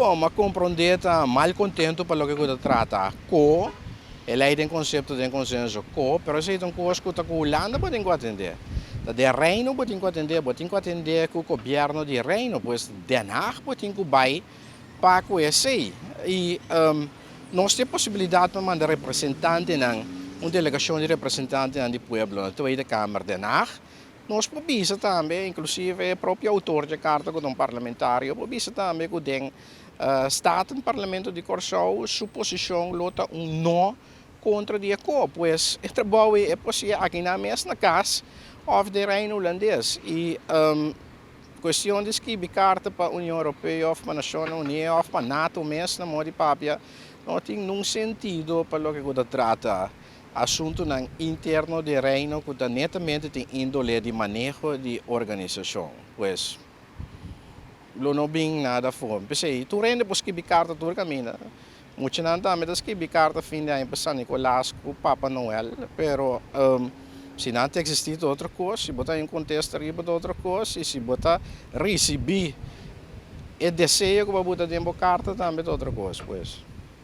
Bon, m'a komprondé ta malkontentu pa loke ku ta trata ko, e lei den konsepto den konsenso ko, pero esei ta un kos ku ta ku Hulanda bo tin ku atendé. Ta den Reino bo tin ku atendé, bo tin ku atendé ku gobièrnu di Reino, pues Den Haag bo tin ku bai pa ku esei. I nos tin e posibilidat pa manda representantenan, un delegashon di representantenan di pueblo na Tweede Kamer Den Haag. Nos por bisa tambe, inclusive e propio autor dje carta cu ta un parlamentario, por bisa tambe cu den Staten Parlamento di Corsou su posicion lo ta un no contra di e co. Pues e trabou ei e por siña aki nan mes na cas of den Reino Hulandes. Y cuestion di skibi carta pa Union Europeo of pa Nacionnan Unie of pa nato mes na modo di papia no tin nun sentido pa loke cu ta trata asuntunan interno di Reino ku ta netamente tin índole di maneho di organisashon. Pues, lo no bin nada afó. P'esei, tur hende por skibi karta tur kaminda. Muchanan tambe ta skibi karta fin di aña pa San Nikolas ku Papa Noel, pero si nan ta eksistí ta otro kos, si bo ta haña un kontesta riba ta otro kos, i si bo ta risibí e deseo ku bo a buta den bo karta tambe ta otro kos. Pues.